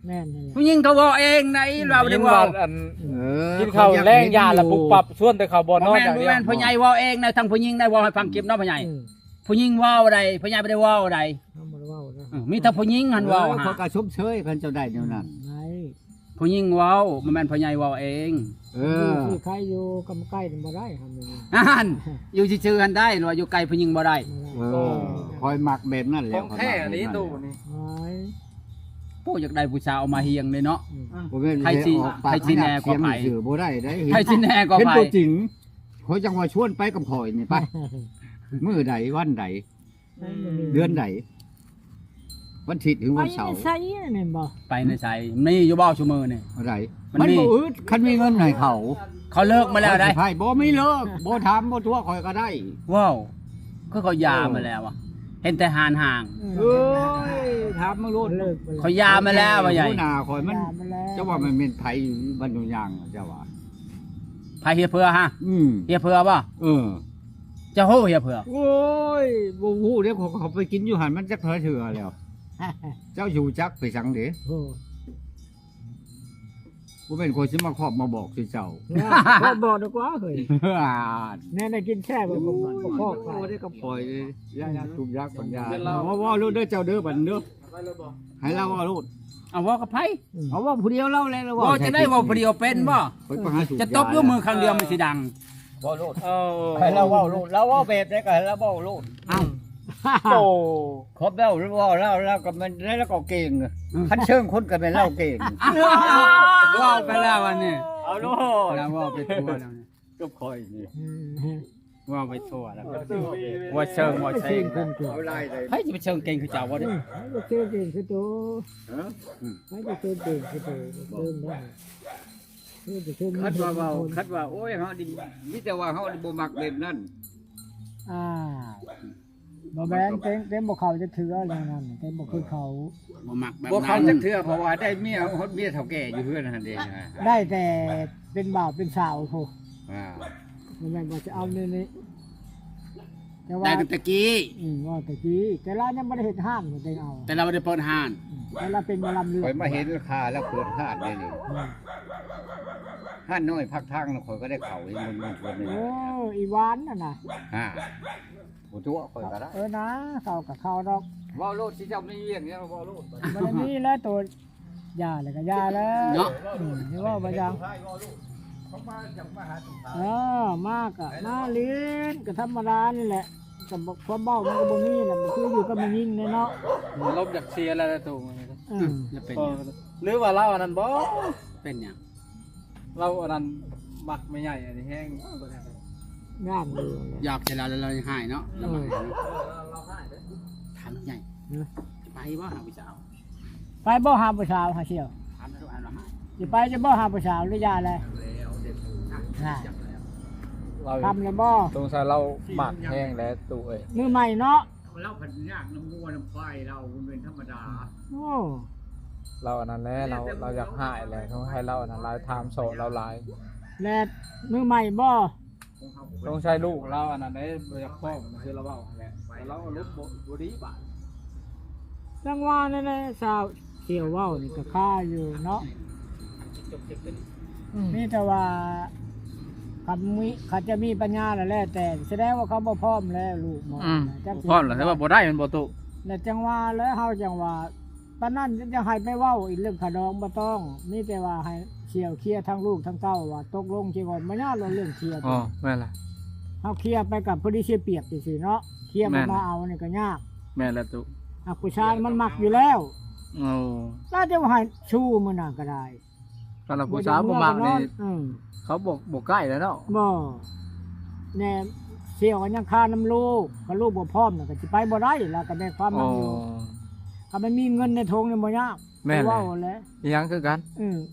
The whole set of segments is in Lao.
ແມ່ນນັ້ນແຫຼະ ຜູ້ຍິງເຂົາເວົ້າເອງໃດ໋ ອືມ ວ່າບໍ່ໄດ້ເວົ້າ ຍິງວ່າອັນ ເອີ ກິນເຂົ້າແລງຢາລະປຸບປັບ ຊວນແຕ່ເຂົາບໍ່ນອນຢ່າງດຽວ ບໍ່ແມ່ນ ບໍ່ແມ່ນ ພໍ່ໃຫຍ່ເວົ້າເອງນະ ທາງຜູ້ຍິງໄດ້ເວົ້າໃຫ້ຟັງ ເກັບເນາະພໍ່ໃຫຍ່ ອືມ ຜູ້ຍິງເວົ້າໃດ໋ ພໍ່ໃຫຍ່ບໍ່ໄດ້ເວົ້າໃດ໋ ເຮົາບໍ່ໄດ້ເວົ້ານະ ເອີ ມີແຕ່ຜູ້ຍິງຫັ້ນເວົ້າ ເອີ ຫາ ຂ້ອຍກໍຊົມເຊີຍຄັນເຈົ້າໄດ້ແນວນັ້ນ ອືມ ໄດ້ ຜູ້ຍິງເວົ້າ ບໍ່ແມ່ນພໍ່ໃຫຍ່ເວົ້າເອງ ເອີ ຢູ່ທີ່ໃຄຢູ່ກຳໃກ້ນີ້ບໍ່ໄດ້ຫັ້ນ ຫັ້ນ ຢູ່ຊື່ໆຫັ້ນໄດ້ ຫຼືວ່າຢູ່ໃກ້ຜູ້ຍິງບໍ່ໄດ້ ບໍ່ໄດ້ ເອີ ຂ້ອຍມັກແບບນັ້ນແຫຼະ ຂອງແທ້ນີ້ຕູ້ນີ້ ໂອ້ຍ ຜູ້ຢາກໄດ້ຜູ້ສາວເອົາມາຮຽງເດ້ເນາະ ອືມ ບໍ່ແມ່ນ ໃຜຊິ ໃຜຊິແນ່ກວ່າໃຜ ບໍ່ໄດ້ໄດ໋ ໃຜຊິແນ່ກວ່າໃຜ ເຫັນຕົວຈິງ ຂ້ອຍຈັ່ງວ່າຊວນໄປກັບຂ້ອຍນີ້ໄປ ມື້ໃດ ວັນໃດ ອືມ ເດືອນໃດ ວັນທິດ ຫຼື ວັນເສົາ ໄປໃນໃສແມ່ນບໍ່ ໄປໃນໃສ ມີຢູ່ບໍ່ຊຸມື້ນີ້ ອັນໃດ ມັນ ມັນມີ ບໍ່ອຶດ ຄັນມີເງິນໃຫ້ເຂົາ ເຂົາເລີກມາແລ້ວໃດ໋ ບໍ່ມີເລີກ ບໍ່ຖາມບໍ່ຕົວະຂ້ອຍກໍໄດ້ ເວົ້າ ຄືເຂົາຢ່າມາແລ້ວ ເອີ ເຫັນແຕ່ຫານຫ້າງ ເອີ ໂອ້ຍ ຖາມມາໂລດ ເລີກໄປແລ້ວ ເຂົາຢ່າມາແລ້ວວ່າໃຫຍ່ ຫົວໜ້າຂ້ອຍມັນ ຢ່າມາແລ້ວ ເຈົ້າວ່າມັນແມ່ນໃຜ ບັນທຸຍາງ ເຈົ້າວ່າ ໃຜເຮຍເຜືອຮະ ອືມ ເຮຍເຜືອບໍ່ ເອີ ເຈົ້າຮູ້ເຮຍເຜືອ ໂອ້ຍ ບໍ່ຮູ້ເດ້ ເຂົາ ເຂົາໄປກິນຢູ່ຫັ້ນ ມັນຈັກເທົ່າເທື່ອແລ້ວ ເຈົ້າຊິຮູ້ຈັກໄປສັງເດ ໂອ້ ບໍ່ແມ່ນຂ້ອຍຊິມາຄອບມາບອກຊື່ເຈົ້າ ເອີ ບອກດີກວ່າເຮີ້ຍ ແນວໄດ້ກິນແຊບບໍ່ ບໍ່ຄອບ ໂອ້ຍ ໄດ້ກັບຂ້ອຍເດ້ ຢ່າ ຢ່າທຸກຢາກປັນຍາ ເວົ້າ ເວົ້າໂລດເດີເຈົ້າເດີ ບັດເດີ ໃຫ້ລາວເວົ້າໂລດ ເອົາເວົ້າກັບໃຜ ອືມ ເອົາເວົ້າຜູ້ດຽວລາວແຫຼະ ລາວເວົ້າ ເວົ້າຈັ່ງໃດ ເວົ້າຜູ້ດຽວເປັນບໍ່ ຂ້ອຍໄປຫາສູບຢາ ຈະຕົບຢູ່ມື້ຄັ້ງດຽວມັນຊິດັງ ເວົ້າໂລດ ເອີ ໃຫ້ລາວເວົ້າໂລດ ລາວເວົ້າແບບໃດກໍໃຫ້ລາວເວົ້າໂລດ ເອົ້າ ໂອ້ ເຂົາເວົ້າ ເວົ້າລາວ ລາວກໍແມ່ນ ລາວກໍເກັ່ງ ອືມ ຄັນເຊີງຄົນກໍແມ່ນລາວເກັ່ງ ເວົ້າໄປແລ້ວອັນນີ້ ເອົາໂລດ ລາວເວົ້າໄປທົ່ວແລ້ວນີ້ ກັບຂ້ອຍນີ້ ອືມ ເວົ້າໄປທົ່ວແລ້ວ ວ່າເຊີງ ວ່າເຊີງ ເອົາຫຼາຍໃດ ໃຜຊິໄປເຊີງເກັ່ງຄືເຈົ້າບໍ່ເດ້ ອືມ ໃຜຈະເຊີງເກັ່ງຄືໂຕ ຮະ ອືມ ໃຜຈະເຊີງເກັ່ງຄືໂຕ ເຊີງໄດ້ ຄືຈະເຊີງ ຄັນວ່າເວົ້າ ຄັນວ່າ ໂອ້ຍ ເຮົານີ້ ມີແຕ່ວ່າເຮົານີ້ບໍ່ມັກເຫຼັ້ນນັ້ນ ອ່າ ບໍ່ແມ່ນ ເຕັມ ເຕັມບໍ່ເຂົ້າຈັກເທື່ອແນວນັ້ນ ເຕັມບໍ່ຄືເຂົາ ບໍ່ມັກແບບນັ້ນ ບໍ່ເຂົ້າຈັກເທື່ອ ເພາະວ່າໄດ້ເມຍ ຮອດເມຍເຖົ້າແກ່ຢູ່ເຮືອນຫັ້ນເດ້ ໄດ້ແຕ່ເປັນບ່າວເປັນສາວພຸ້ນ ອ່າ ບໍ່ແມ່ນວ່າຈະເອົາແນວນີ້ ແຕ່ວ່າ ໄດ້ຕັ້ງແຕ່ກີ້ ອືມ ເວົ້າແຕ່ກີ້ ແຕ່ລາວຍັງບໍ່ໄດ້ເຮັດຮ້ານ ເພິ່ນຈຶ່ງເອົາ ແຕ່ລາວບໍ່ໄດ້ເປີດຮ້ານ ອືມ ແຕ່ລາວເປັນໝໍລຳເລື່ອຍ ຂ້ອຍມາເຫັນຄ່າລາວເປີດຮ້ານເດ້ນີ້ ອືມ ຮ້ານນ້ອຍພາກທາງ ຂ້ອຍກໍໄດ້ເຂົ້າເຫັນມັນ ມັນຊວນນີ້ ໂອ້ ອີຫວານນັ້ນນະ ອ່າ ບໍ່ຕົວະຂ້ອຍກໍໄດ້ ເອີນະ ເຂົ້າກໍເຂົ້າດອກ ເວົ້າໂລດ ຊິເຈົ້າມີວຽກຫຍັງເວົ້າໂລດ ບໍ່ໄດ້ມີແລ້ວໂຕ ຢ່າແລ້ວກໍຢ່າແລ້ວ ເນາະ ອືມ ຊິເວົ້າໄປຫຍັງ ເອີ ມາກໍມາຫຼິ້ນ ກໍທຳມະດານີ້ແຫຼະ ກໍບໍ່ ຄວາມເວົ້າມັນກໍບໍ່ມີແຫຼະ ມັນຄືຢູ່ກັບແມ່ຍິງແດ່ເນາະ ອາລົມຢາກເສຍແລ້ວໂຕ ອືມ ຢ່າເປັນຫຍັງ ຫຼືວ່າລາວອັນນັ້ນບໍ່ ເປັນຫຍັງ ລາວອັນນັ້ນມັກແມ່ໃຫຍ່ອັນນີ້ແຮງ ຢ້ານຢູ່ ຢາກໃສ່ລາວແລ້ວລາວຮ້າຍເນາະ ລາວ ເອີ ຖາມແມ່ໃຫຍ່ ຮະ ໄປບໍ່ຫາຜູ້ສາວ ໄປບໍ່ຫາຜູ້ສາວຫາສ່ຽວ ຖາມລາວ ລາວຮ້າຍ ຊິໄປຈະບໍ່ຫາຜູ້ສາວ ຫຼືຢ່າແລ້ວ ນະ ລາວ ຄຳແລ້ວບໍ່ ສົງໄສລາວມັກແຮງແຫຼະຕູ້ເອີຍ ມື້ໃໝ່ເນາະ ລາວພັນຍາກນຳງົວນຳຄວາຍລາວ ມັນເປັນທຳມະດາ ໂອ້ ລາວອັນນັ້ນແຫຼະ ລາວ ລາວຢາກຮ້າຍແຫຼະ ຕ້ອງໃຫ້ລາວອັນນັ້ນຫຼາຍ ຖາມສໍລາວຫຼາຍ ແລະ ມື້ໃໝ່ບໍ່ ສົງໄສລູກລາວອັນນັ້ນເດ້ ບໍ່ຢາກຟ້ອງ ຄືລາວເວົ້າຫັ້ນແຫຼະ ແຕ່ລາວອາລົມບໍ່ ບໍ່ດີບາດ ຈັ່ງວ່ານັ້ນແຫຼະ ສາວ ສ່ຽວເວົ້ານີ້ກໍຄາຢູ່ເນາະ ອືມ ມີແຕ່ວ່າ ຄັນມີ ຄັນຈະມີປັນຍາແລ້ວແລ້ວແຕ່ ສະແດງວ່າເຂົາບໍ່ພ້ອມແລ້ວ ລູກເນາະ ອືມ ຈັກ ບໍ່ພ້ອມແລ້ວ ແຕ່ວ່າບໍ່ໄດ້ແມ່ນບໍ່ຕູ້ ແລ້ວຈັ່ງວ່າແລ້ວ ເຮົາຈັ່ງວ່າ ປານນັ້ນຈະໃຫ້ໄປເວົ້າອີກເລື່ອງຄ່າດອງບໍ່ຕ້ອງ ມີແຕ່ວ່າໃຫ້ສ່ຽວເຄຍທາງລູກທາງເຕົ້າວ່າຕົກລົງຊິກ່ອນ ບໍ່ຍາກດອກເລື່ອງເຄຍ ອໍ ແມ່ນລະ ເຮົາເຄຍໄປກໍພໍດີເສຍປຽບຊື່ໆເນາະ ເຄຍບໍ່ມາເອົານີ້ກໍຍາກ ແມ່ນລະຕູ້ ອາ ຜູ້ຊາຍມັນມັກຢູ່ແລ້ວ ໂອ້ ລາວຈະວ່າໃຫ້ຊູ້ມື້ນັ້ນກໍໄດ້ ຄັນວ່າຜູ້ສາວບໍ່ມັກນີ້ ເອີ ເຂົາບໍ່ ບໍ່ໃກ້ແລ້ວເນາະ ບໍ່ ແນ່ ສ່ຽວກໍຍັງຄານຳລູກ ຄັນລູກບໍ່ພ້ອມນະ ກໍຊິໄປບໍ່ໄດ້ ລາວກໍແບກຄວາມນຳຢູ່ ອໍ ຄັນມັນມີເງິນໃນຖົງນີ້ບໍ່ຍາກ ແມ່ນແຫຼະ ເວົ້າແຫຼະ ອີຫຍັງຄືກັນ ເອີ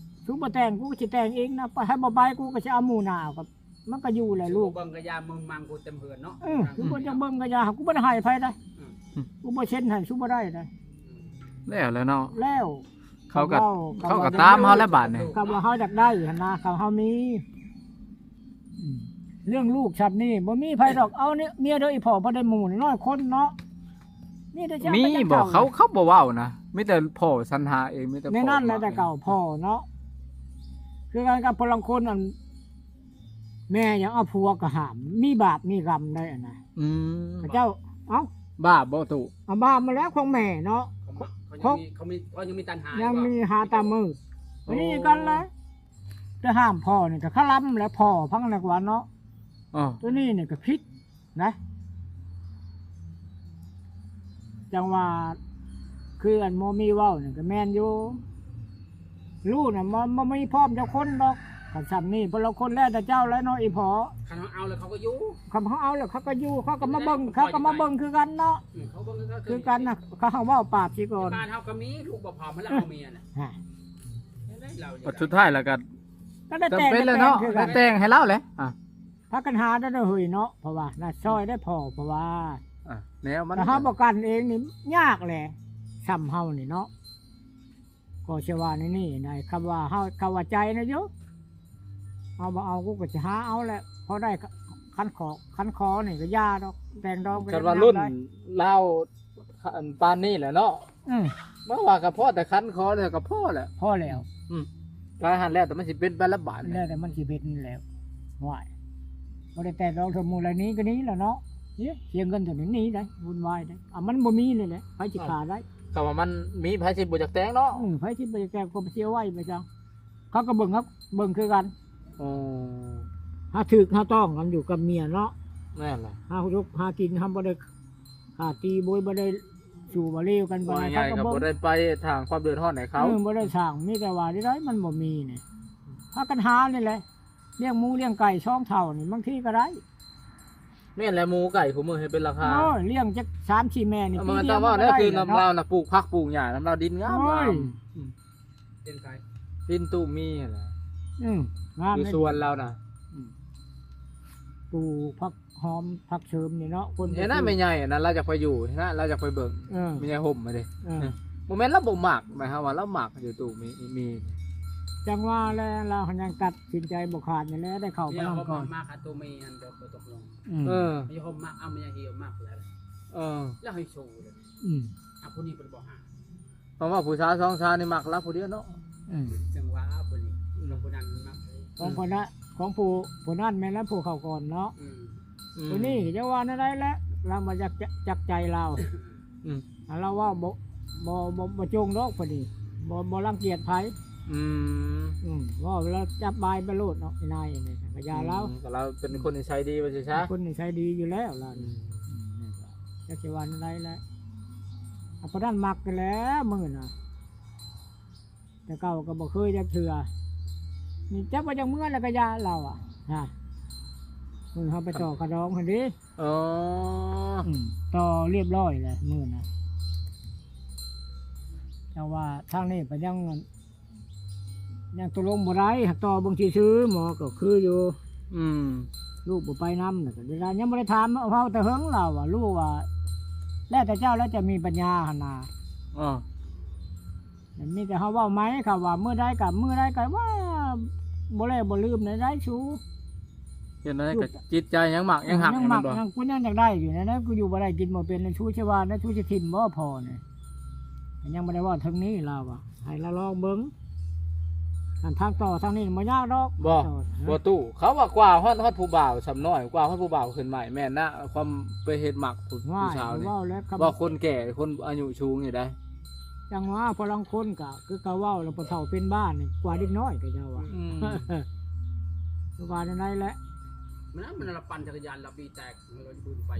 ສູບໍ່ແຕ່ງ ກູກໍຊິແຕ່ງເອງນະ ໃຫ້ບໍ່ໄປ ກູກໍຊິເອົາໝູ່ໜ້າ ກໍ ມັນກໍຢູ່ແຫຼະລູກ ເບິ່ງກະຢາ ມຶງມັງກູເຕັມເຮືອນເນາະ ເອີ ກູບໍ່ຢາກເບິ່ງກະຢາ ກູບໍ່ໄດ້ໃຫ້ໃຜໄດ໋ ອືມ ກູບໍ່ເຊັນໃຫ້ ສູບໍ່ໄດ້ໄດ໋ ແລ້ວແຫຼະເນາະ ແລ້ວ ເຂົາກໍ ເຂົາກໍຕາມເຮົາແລ້ວບາດນີ້ ຄຳວ່າເຮົາຢາກໄດ້ຫັ້ນນະ ຄຳເຮົາມີ ອືມ ເລື່ອງລູກຊຳນີ້ ບໍ່ມີໃຜດອກ ເອົາເມຍເດີ ອີ່ພໍ່ ພໍໄດ້ໝູ່ນ້ອຍຄົນເນາະ ມີແຕ່ເຈົ້າ ມີບໍ່ ເຂົາ ເຂົາບໍ່ເວົ້ານະ ມີແຕ່ພໍ່ສັນຫາເອງ ມີແຕ່ ໃນນັ້ນແຫຼະ ແຕ່ເກົ່າພໍ່ເນາະ ຄືກັນກັບຜູ້ລາງຄົນ ອັນ ແມ່ຍັງເອົາຜົວກໍຫ້າມ ມີບາບມີກຳໄດ້ອັນນະ ອືມ ເຂົາເຈົ້າ ເອົ້າ ບາບບໍ່ຕຸ ເອົາບາບມາແລ້ວຂອງແມ່ເນາະ ເຂົາ ເຂົາຍັງມີ ເຂົາມີ ເຂົາຍັງມີຕັນຫາ ຍັງມີຫາຕາມມື ອັນນີ້ກັນແຫຼະ ແຕ່ຫ້າມພໍ່ນີ້ກໍຄະລຳແຫຼະ ພໍ່ພັງນັກວ່າເນາະ ອໍ ຕົວນີ້ນີ້ກໍຜິດ ນະ ຈັ່ງວ່າ ຄືອັນໝໍມີເວົ້ານັ້ນກໍແມ່ນຢູ່ ລູກນະ ບໍ່ ບໍ່ມີພ້ອມຈັກຄົນດອກ ຄັນຊ່ຳນີ້ ເພາະລາງຄົນແລ້ວແຕ່ເຈົ້າແຫຼະເນາະ ອີພໍ່ ຄັນເຮົາເອົາແລ້ວເຂົາກໍຢູ່ ຄັນເຮົາເອົາແລ້ວເຂົາກໍຢູ່ ເຂົາກໍມາເບິ່ງ ເຂົາກໍມາເບິ່ງຄືກັນເນາະ ອືມ ເຂົາເບິ່ງຄືກັນ ຄືກັນນະ ເຂົາເຮົາເວົ້າປາບຊິກ່ອນ ບ້ານເຮົາກໍມີ ລູກບໍ່ພ້ອມ ມັນລະເອົາເມຍນະ ຮະ ບັດສຸດທ້າຍແລ້ວກໍ ກໍໄດ້ແຕ່ງ ຈຳເປັນແລ້ວເນາະ ແຕ່ງຄືກັນ ໄດ້ແຕ່ງໃຫ້ລາວແຫຼະ ອ່ະ ພາກັນຫາໄດ້ເຮີຍເນາະ ເພາະວ່ານະ ຊ່ອຍໄດ້ພໍ ເພາະວ່າ ອ່ະ ແນວມັນ ຖ້າເຮົາບໍ່ກັນເອງນີ້ຍາກແຫຼະ ຊ່ຳເຮົານີ້ເນາະ ກໍຊິວ່າແນວນີ້ນະ ຄຳວ່າເຮົາ ຄຳວ່າໃຈນະຢູ່ ເອົາບໍ່ເອົາ ກູກໍຊິຫາເອົາແຫຼະ ພໍໄດ້ ຄັນຂໍ ຄັນຂໍນີ້ກໍຢ່າດອກ ແຕ່ງດອງກໍ ຄັນວ່າລຸ້ນລາວ ອັນປານນີ້ແຫຼະເນາະ ອືມ ເມື່ອວ່າກໍພໍແຕ່ຄັນຂໍແລ້ວກໍພໍແຫຼະ ພໍແລ້ວ ອືມ ກາຍຫັ້ນແລ້ວ ແຕ່ມັນຊິເປັນໄປລະບາດ ແລ້ວແຕ່ມັນຊິເປັນແລ້ວ ຫວາຍ ບໍ່ໄດ້ແຕ່ລອງເທື່ອ ໝູ່ລາຍໜີກໍໜີແລ້ວເນາະ ເສຍເງິນເທົ່ານີ້ໜີໄດ໋ ວຸ່ນວາຍໄດ໋ ອ່າ ມັນບໍ່ມີນີ້ແຫຼະ ໃຜຊິຂ້າໄດ້ ຄຳວ່າມັນມີ ໃຜຊິບໍ່ຢາກແຕ່ງເນາະ ອືມ ໃຜຊິບໍ່ຢາກແຕ່ງ ກໍເສຍໄວໄປຈັ່ງ ເຂົາກໍເບິ່ງ ເບິ່ງຄືກັນ ໂອ້ ຫາຖືກຫາຕ້ອງກັນຢູ່ກັບເມຍເນາະ ແມ່ນແຫຼະ ຫາຢູ່ຫາກິນ ຫາບໍ່ໄດ້ຂ້າຕີໂບຍ ບໍ່ໄດ້ ສູ່ວ່າເລວກັນປານໃດ ເຂົາກໍບໍ່ໄດ້ໄປສ້າງຄວາມເດືອດຮ້ອນໃຫ້ເຂົາ ເອີ ບໍ່ໄດ້ສ້າງ ມີແຕ່ວ່າໄດ້ ມັນບໍ່ມີນີ້ ພາກັນຫານີ້ແຫຼະ ລ້ຽງໝູລ້ຽງໄກ່ສອງເທົ່ານີ້ ບາງທີກໍໄດ້ ແມ່ນແຫຼະ ໝູໄກ່ຄູ່ມື້ໃຫ້ເປັນລາຄາ ໂອ້ຍ ລ້ຽງຈັກສາມສີ່ແມ່ນີ້ ເອີ ມັນຕ້ອງເວົ້າແລ້ວ ປີດຽວມັນກໍໄດ້ ຄືນຳລາວນະ ປູກຜັກປູກຫຍ້ານຳລາວ ດິນງາມ ໂອ້ຍ ງາມ ອືມ ດິນໃຜ? ດິນຕູ້ມີຫັ້ນແຫຼະ ອືມ ງາມ ຢູ່ສວນລາວນະ ອືມ ປູກຜັກ ຫອມຜັກເສີມນີ້ເນາະ ຄົນເຫັນນະ ແມ່ໃຫຍ່ອັນນັ້ນລາວຢາກໄປຢູ່ນະ ລາວຢາກໄປເບິ່ງ ເອີ ແມ່ໃຫຍ່ຫົ່ມຫັ້ນເດ້ ເອີ ບໍ່ແມ່ນລາວບໍ່ມັກ ໝາຍຄວາມວ່າລາວມັກຢູ່ຕູ້ມີ ມີ ຈັ່ງວ່າແຫຼະ ລາວຫັ້ນຍັງຕັດສິນໃຈບໍ່ຂາດນີ້ແຫຼະ ໄດ້ເຂົ້າໄປນຳກ່ອນ ມາຫາຕູ້ມີຫັ້ນ ບໍ່ ບໍ່ຕົກລົງ ອືມ ເອີ ແມ່ໃຫຍ່ຫົ່ມມັກ ເອົາແມ່ໃຫຍ່ເອີມັກແລ້ວ ເອີ ແລ້ວໃຫ້ໂຊເລີຍ ອືມ ອ່ະ ຜູ້ນີ້ເພິ່ນບໍ່ຫາ ເພາະວ່າຜູ້ສາວສອງສາວນີ້ມັກລາວຜູ້ດຽວເນາະ ອືມ ຈັ່ງວ່າຜູ້ນີ້ ອືມ ຜູ້ນັ້ນມັກ ຂອງຜູ້ນັ້ນ ຂອງຜູ້ ຜູ້ນັ້ນແມ່ນລະຜູ້ເຂົ້າກ່ອນເນາະ ອືມ ອືມ ຜູ້ນີ້ຈັກວ່າແນວໃດແຫຼະ ລາວບໍ່ຈັກ ຈັກໃຈລາວ ອືມ ລາວເວົ້າບໍ່ ບໍ່ ບໍ່ ບໍ່ຈົງດອກຜູ້ນີ້ ບໍ່ ບໍ່ລັງກຽດໃຜ ອືມ ອືມ ເວົ້າແລ້ວຈັບບາຍໄປໂລດເນາະ ອີນາຍນີ້ກໍຢ່າລາວ ອືມ ກໍລາວເປັນຄົນນິໄສດີວ່າຊີ້ຊະ ເປັນຄົນນິໄສດີຢູ່ແລ້ວລາວ ອືມ ອືມ ຈັກຊິວ່າແນວໃດແຫຼະ ອາ ຜູ້ນັ້ນມັກແຫຼະ ມື້ນະ ແຕ່ເກົ່າກໍບໍ່ເຄີຍຈັກເທື່ອ ນີ້ຈັກວ່າຈັກເມື່ອແລ້ວກໍຢ່າລາວອະ ຮະ ມື້ເຮົາໄປຕໍ່ຂະດອງຫັ້ນເດ້ ອໍ ອືມ ຕໍ່ຮຽບຮ້ອຍແລ້ວມື້ນະ ແຕ່ວ່າທາງນີ້ກໍຍັງ ຍັງຕົກລົງບໍ່ໄດ້ ຫາກຕໍ່ເບິ່ງຊື່ໆ ໝໍກໍຄືຢູ່ ອືມ ລູກບໍ່ໄປນຳ ແລ້ວກໍໄດ້ ຍັງບໍ່ໄດ້ຖາມເຮົາແຕ່ເຫິງ ລາວວ່າ ລູກວ່າ ແລ້ວແຕ່ເຈົ້າແລ້ວຈະມີປັນຍາຫັ້ນນາ ອໍ ມີແຕ່ເຮົາເວົ້າໃໝ່ ເຂົາວ່າມື້ໃດກໍ ມື້ໃດກໍວ່າ ບໍ່ແລ້ວບໍ່ລືມແນວໃດຊູ ເຮັດແນວໃດກໍຈິດໃຈຍັງມັກຍັງຮັກ ຍັງມັກ ແມ່ນບໍ່ ຍັງ ກູຍັງຢາກໄດ້ຢູ່ ແນວໃດກູຢູ່ບໍ່ໄດ້ກິນບໍ່ເປັນ ຊູຊິວ່າແນວ ຊູຊິຖິ້ມບໍ່ພໍ່ນີ້ ຍັງບໍ່ໄດ້ເວົ້າເຖິງນີ້ ລາວວ່າ ໃຫ້ລາວລອງເບິ່ງ ອັນທາງຕໍ່ທາງນີ້ບໍ່ຍາກດອກ ບໍ່ ບໍ່ຕູ້ ເຂົາວ່າກວ່າຮອດ ຮອດຜູ້ບ່າວຊຳນ້ອຍ ກວ່າຮອດຜູ້ບ່າວຂຶ້ນໃໝ່ ແມ່ນນະ ຄວາມໄປເຮັດມັກຜູ້ ຜູ້ສາວນີ້ ເວົ້າແລ້ວ ເວົ້າຄົນແກ່ ຄົນອາຍຸສູງນີ້ໄດ໋ ຈັ່ງວ່າ ພວກລາງຄົນກໍຄືເຂົາເວົ້າແລ້ວ ຜູ້ເຖົ້າເປັນບ້ານີ້ກວ່າເດັກນ້ອຍ ເຂົາເຈົ້າວ່າ ອືມ ວ່າແນວໃດແຫຼະ ມັນ ມັນລະປັ່ນຈັກກະຍານລະບີແຕກ ມັນລະປືນໄປ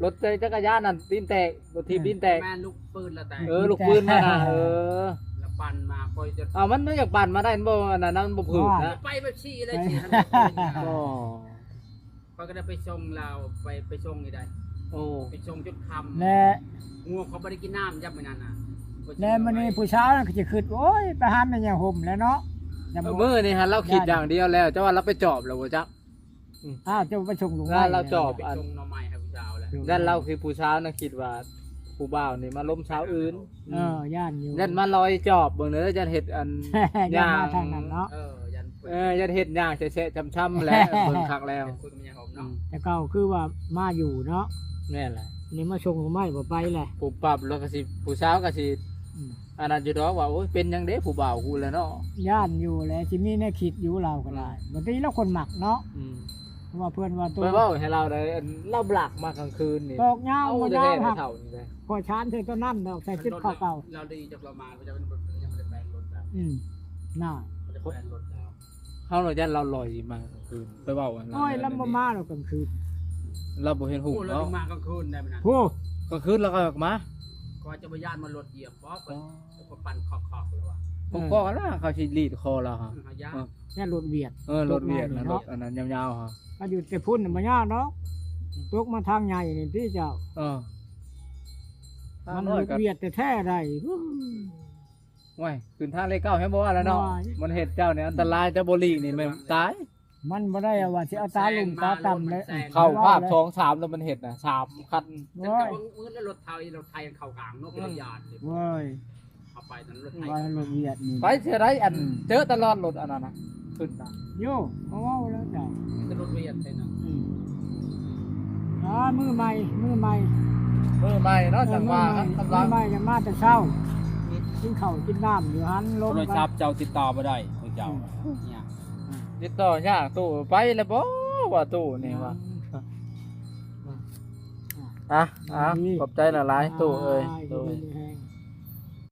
ລົດຈັກກະຍານນັ້ນຕີນແຕກ ລົດຖີບຕີນແຕກ ແມ່ນລູກປືນລະແຕກ ເອີ ລູກປືນມັນນະ ເອີ ລະປັ່ນມາ ຂ້ອຍຈະ ເອົ້າ ມັນ ມັນຢາກປັ່ນມາໄດ້ບໍ່ ອັນນັ້ນ ມັນບໍ່ຜືກນະ ໄປແບບຊີ້ເລີຍ ຊີ້ ອໍ ຂ້ອຍກໍໄດ້ໄປສົ່ງລາວ ໄປ ໄປສົ່ງນີ້ໄດ້ ໂອ້ ໄປສົ່ງຈົນຄ່ຳ ແລະ ງົວເຂົາບໍ່ໄດ້ກິນນ້ຳ ຍາມມື້ນັ້ນນະ ແລະມື້ນີ້ຜູ້ສາວນັ້ນກໍຊິຄິດ ໂອ້ຍ ໄປຫາແມ່ໃຫຍ່ຫົ່ມແລ້ວເນາະ ເອີ ມື້ນີ້ຫັ້ນລາວຄິດຢ່າງດຽວແລ້ວ ແຕ່ວ່າລາວໄປຈອບແລ້ວບໍ່ຈັກ ອືມ ອ້າວ ເຈົ້າໄປສົ່ງລູກໄມ້ ລາວຈອບ ໄປ ອັນ ສົ່ງໜໍ່ໄມ້ໃຫ້ຜູ້ສາວແຫຼະ ຢ້ານລາວຄືຜູ້ສາວນະ ຄິດວ່າຜູ້ບ່າວນີ້ມາລົມສາວອື່ນ ເອີ ຢ້ານຢູ່ ຢ້ານມາລອຍຈອບເບິ່ງເດີ ຢ້ານເຮັດອັນ ຍ່າງ ຍ່າງມາທາງນັ້ນເນາະ ເອີ ຢ້ານ ເອີ ຢ້ານເຮັດຍ່າງແຊະໆຊ້ຳໆແຫຼະ ເບິ່ງຄັກແລ້ວ ອືມ ແຕ່ເກົ່າຄືວ່າມາຢູ່ເນາະ ແມ່ນແຫຼະ ນີ້ມາສົ່ງດອກໄມ້ບໍ່ໄປແຫຼະ ປຸບປັບ ແລ້ວກໍຊິ ຜູ້ສາວກໍຊິ ອືມ ອັນນັ້ນຢູ່ດອກວ່າ ໂອ້ຍ ເປັນຫຍັງເດ້ຜູ້ບ່າວກູແຫຼະເນາະ. ຢ້ານຢູ່ແຫຼະ ຊິມີແນວຄິດຢູ່ລາວກໍໄດ້ ອືມ ບັດນີ້ລາວຄົນມັກເນາະ ອືມ ເພາະວ່າເພິ່ນວ່າໂຕ ໄປເວົ້າໃຫ້ລາວໄດ້ ອັນລາວບລັກມາກາງຄືນນີ້ ດອກຍາວ ເອົາ ບໍ່ຍາວ ແທ້ໆ ເຖົ້ານີ້ເດ້ ຂ້ອຍຊານໃສ່ຕົວນັ້ນດອກ ໃສ່ຊຸດຂາວເກົ່າ ລາວດີຈັກລາວມາ ເຂົາເຈົ້າຍັງບໍ່ໄດ້ແປງລົດ ອືມ ນ່າ ເຂົາຈະແປງລົດແລ້ວ. ເຮົາລະຢ້ານລາວລອຍມາກາງຄືນ ໄປເວົ້າອັນນັ້ນ ໂອ້ຍ ລາວບໍ່ມາດອກກາງຄືນ ລາວບໍ່ເຫັນຫຸ່ງເນາະ ລາວມາກາງຄືນໄດ້ມື້ນັ້ນ ໂອ້ ກາງຄືນລາວກໍມາ ເຂົາຈະບໍ່ຢ້ານວ່າລົດຢຽບບໍ່ ເພິ່ນກໍປັ່ນຄອກໆແລ້ວວ່າ ເອີ ຄອກໆ ອັນນັ້ນເຂົາຊິລີດຄໍລາວຫາ ເອີ ຢ້ານລົດຫວຽດ ເອີ ລົດຫວຽດນະ ລົດອັນນັ້ນຍາວໆຫາ ກໍຢູ່ແຕ່ພຸ້ນນະບໍ່ຍາກດອກ ຕົກມາທາງໃຫຍ່ນີ້ຕິເຈົ້າ ເອີ ມັນລົດຫວຽດແທ້ໆໃດ. ໂອ້ຍ ຂຶ້ນທາງເລກເກົ້າແຮງບໍ່ວ່າແລ້ວເນາະ ໂອ້ຍ ມັນເຮັດເຈົ້ານີ້ອັນຕະລາຍ ເຈົ້າບໍ່ຫຼີກນີ້ແມ່ນຕາຍ ມັນບໍ່ໄດ້ວ່າຊິເອົາຕາລຸ່ມຕາຕ່ຳເລີຍ ເຂົ້າພາບສອງສາມແລ້ວມັນເຮັດນະ ສາມຄັນ ໂອ້ຍ ເຈົ້າເບິ່ງມື້ລະລົດໄຖ ລົດໄຖເຂົ້າກາງເນາະ ເປັນຕາຢ້ານເລີຍ ໂອ້ຍ ເອົາໄປນັ້ນລົດໄຖ ວ່າລົດຫວຽດນີ້ ໄປເທື່ອໃດອັນ ອືມ ເຈີຕະຫຼອດລົດອັນນັ້ນນະ ຂຶ້ນນະ ໂຍ ເຂົາເວົ້າແລ້ວເຈົ້າ ມີແຕ່ລົດຫວຽດເທົ່ານັ້ນ ອືມ ອ່າ ມື້ໃໝ່ ມື້ໃໝ່ ມື້ໃໝ່ເນາະ ເອີ ຈັ່ງວ່າ ມື້ໃໝ່ ກັນ ກັນວ່າ ມື້ໃໝ່ຍັງມາແຕ່ເຊົ້າ ອືມ ກິນເຂົ້າກິນນ້ຳຢູ່ຫັ້ນ ລົມ ໂທລະສັບເຈົ້າຕິດຕໍ່ບໍ່ໄດ້ຂອງເຈົ້າ ອືມ ຕິດຕໍ່ຍາກ ຕູ້ໄປແລ້ວບໍ່ ວ່າຕູ້ນີ້ວ່າ ອືມ ອ່ະ ອ່ະ ດີ ຂອບໃຈຫຼາຍໆ ຕູ້ເອີຍ ອ່າ ໂດຍ ຢູ່ດີມີແຮງ